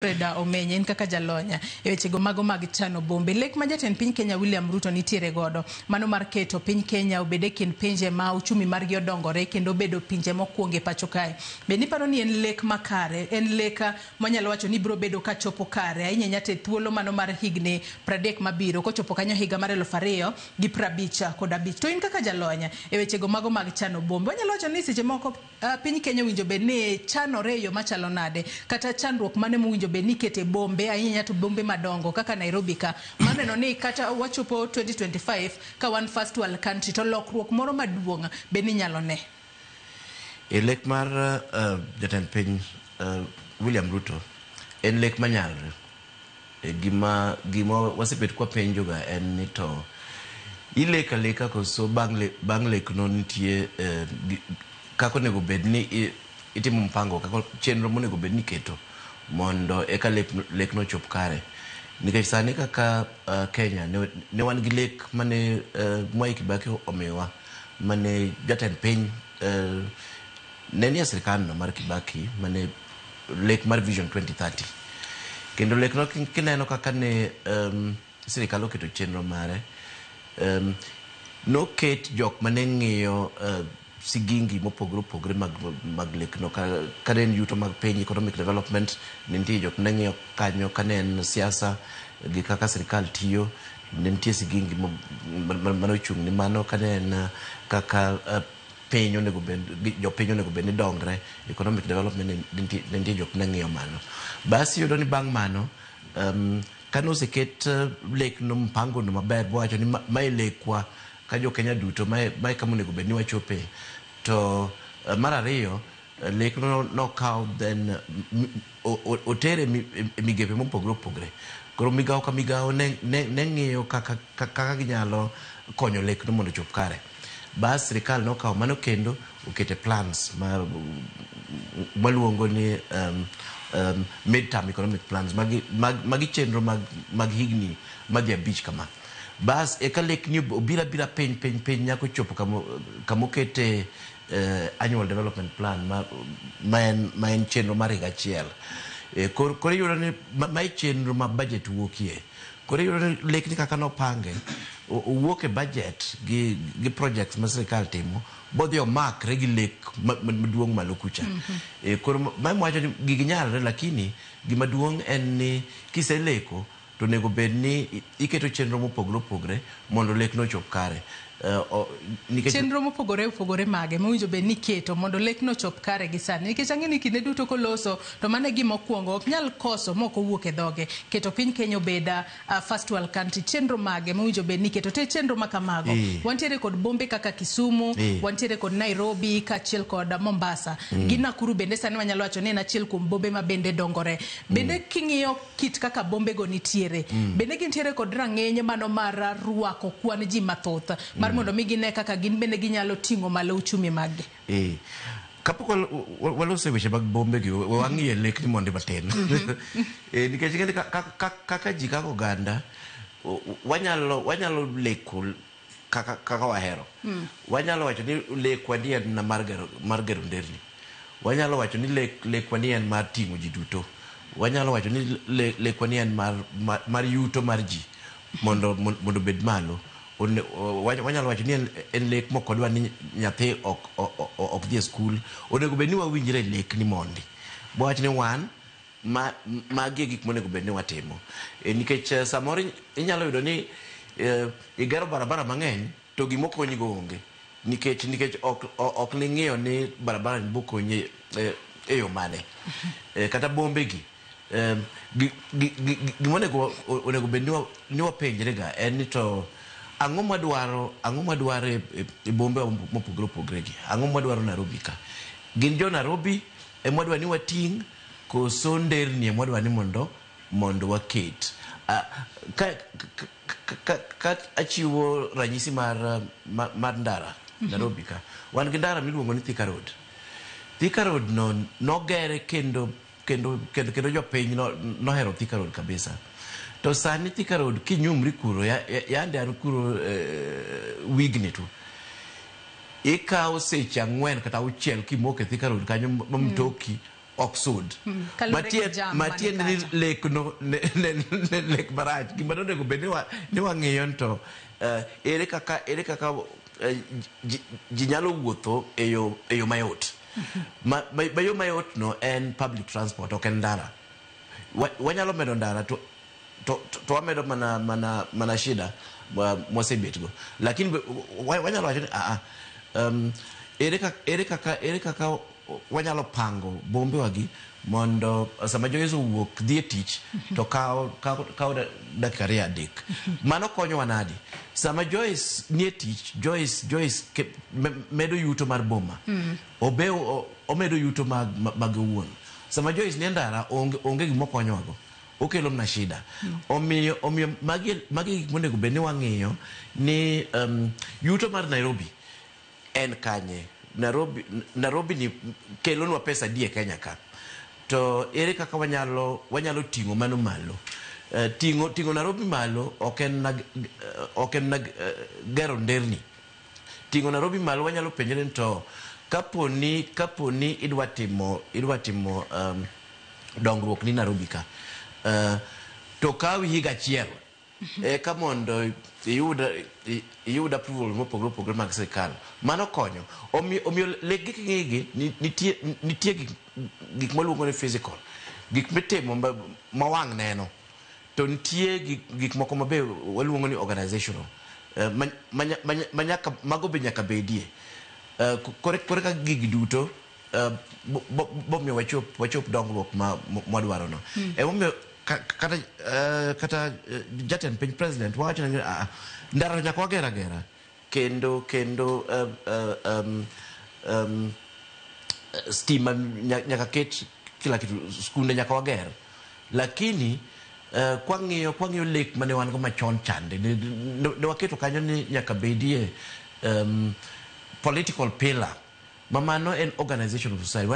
Freda Omenye en kaka jalony e wechego mago mag chano bombe. Lek ma jatend piny Kenya William Ruto nitiere godo mano mar keto piny Kenya obed e kind pinje ma uchumi margi odongore kendo bedo pinje mokwongo e pacho kae. Be niparo ni en lek makare, en lek mwanyalo wacho ni biro bedo kachopo kare ahinya ahinya to e thuolo mano mar higni 30 mabiro kochopo kanyo higa mar 2055. To in kaka jalony e wechego mago mag chano bombe, wanyalo wacho ni seche moko piny Kenya owinjo bed ni chanore e yo machalo nade kata chandruok mane mowinjo bed ni ikete bombe ahinya to bombe madongo kaka Nairobi ka maneno ni kata wachopo 2025 ka wan first world country to lokruok moro maduong' be ninyalo ne. E lek mar jatend piny William Ruto en lek manyalre. Gima wasebet kwapenjo ga en ni to ilek aleka koso bang' lek no nitie kaka onego bed ni itimo mpango kaka chenro monego bed ni iketo mondo eka lek no ochop kare. Nikech sani kaka Kenya ne wan gi lek mane Mwai Kibaki omiyowa mane jatend piny ne nie sirkand no mar Kibaki mane lek mar Vision 2030. Kendo lek no kineno kaka ne sirikal oketo chenro mare, noket jok mane ng'iyo sigingi mopogore opogore mag lek no. Ka ne en yuto mag piny, economic development, ne nitie jok mane ng'iyo kanyo. Ka ne en siasa gi kaka sirikal tiyo, ne nitie sigingi mane ochung' ne mano. Ka ne en kaka piny onego bed, jopiny onego bed ni dongre, economic development, ne nitie jok mane ng'iyo mano. Bas iyudo ni bang' mano, kane oseket lek no, mpango no maber, bowacho ni mae lekwa ka jo Kenya duto, mae kama onego bed ni wachope. To mar ariyo, lek no nokaw then otere e migepe mopogore opogore. Koro migawo ka migawo ne ng'iyo kaka ginyalo konyo lek no mondo ochop kare. Bas sirikal nokawo mano kendo okete plans ma waluongo ni mid-term economic plans, magi chenro mag higni madhi 5 kama. Bas eka lekni obiro abira piny piny piny nyaka ochopo kamokete annual development plan ma en chenro mar higa achiel. Koro iyudo ni mae chenro ma budget wuokie. Koro iyudo ni lekni kaka nopange owuok e budget gi projects ma sirikal timo bodhi omakre gi lek maduong' malo kucha. Koro ma wacho ni gigi nyalre, lakini gima duong' en ni kiseleko to onego bed ni iketo chenro mopogore opogore mondo lekno ochop kare. Nikech Chenro mopogore opogore mage mowinjo bed ni iketo mondo lekno ochop kare gi sani? Nikech ang'e ni kinde duto koloso to mano e gima okwongo ok nyal koso mok owuok e dhoge keto piny Kenya obed first world country. Chenro mage mowinjo bed ni iketo te chenro ma kamago? Wantiere kod bombe kaka Kisumu, wantiere kod Nairobi kaachiel kod Mombasa gi Nakuru bende sani wanyalo wacho ni en achiel kuom bombe ma bende dongore. Bende king'iyo kit kaka bombego nitiere, bende gintiere kod rang'iny mano mar rwako kwan ji mathoth mar mondo mi gine kaka gin bende ginyalo ting'o malo uchumi maggi? Kapok waloso e weche mag bombe gi, wang'iye lekni mondi matin. Nikech ing'eni kaka ji, kaka oganda, wanyalo leko kaka wahero. Wanyalo wacho ni lekwa ni en mar gero nderni. Wanyalo wacho ni lekwa ni en mar ting'o ji duto. Wanyalo wacho ni lekwa ni en mar yuto mar ji mondo obed malo. Wanyalo wacho ni en lek mok wadwa ni nyathi ok dhi e skul. Onego bed ni wawinjre e lekni mondi. Bwawach ni wan ma magi e gik monego bed ni watimo. Nikech samoro inyalo yudo ni igero barabara mang'eny to gimokonyigo onge. Nikech ok ning'iyo ni barabara ni bokonyi e yo mane. Kata bombe gi, gimonego onego bed ni wapenjre ga en ni to ang'o mwadwaro e bombe mopogore opogore gi? Ang'o mwadwaro Nairobi ka? Gin jo Nairobi emwadwa ni wating' koso nderni emwadwa ni mondo waket? Ka achiwo ranyisi mar ndara Nairobi ka, wan gi ndara miluongo ni Thika Road. Thika Road no nogere kendo jopiny nohero Thika Road kabisa. To sani Thika Road kinyumri kuro, yande an kuro wigni to ikawo seche 4 kata 6 kimoko e Thika Road kanyo ma mtoki. ok sud. Kaluwore gi jam mani Matiende ni kacha. Lek no ne lek marach. Gima nonego bed ni wang'iyo to ere kaka ji nyalo wuotho e yo mayot. Ma yo mayot no en public transport, ok en ndara. Wanyalo medo ndara to wamedo mana shida mwasebetgo, lakini wanyalo wacho ni ere kaka wanyalo pango bombewagi mondo sama Joyce owuok dhi e tich to kawo dakika 2 3. Mano konyowa nadi? Sama Joyce nie tich, Joyce medo yuto mar boma. Obe omedo yuto mag owuon. Sama Joyce nie ndara, onge gimokonyowago, okelo mana shida. Omiyo magi gik monego bed ni wang'iyo ni yuto mar Nairobi en kanye. Nairobi ni kelonwa pesa adi e Kenya ka? To ere kaka wanyalo ting'o mano malo? Ting'o Nairobi malo ok en na gero nderni. Ting'o Nairobi malo, wanyalo penjore ni to kaponi idwa timo dongruok ni Nairobi ka, to kawi higa achiel eka mondo iyud approval mopogore opogore mag sirikal, mano konyo. Omiyo lek gi king'igi nitie gik maluongo ni physical, gik mitimo ma wang' neno, to nitie gik moko mabe waluongo ni organizational, ma nyaka mago be nyaka bedie. Kore ka gigi duto bomiyo wachop dongruok ma mwadwaro no. Emomiyo kata jatend piny, president, wawacho ni ndara to nyaka wager agera kendo stima nyaka ket, kila kitu, skunde nyaka wager, lakini kwang'iyo lek mane wan go machon chande ne waketo kanyo ni nyaka bedie political pillar ma mano en organization of society.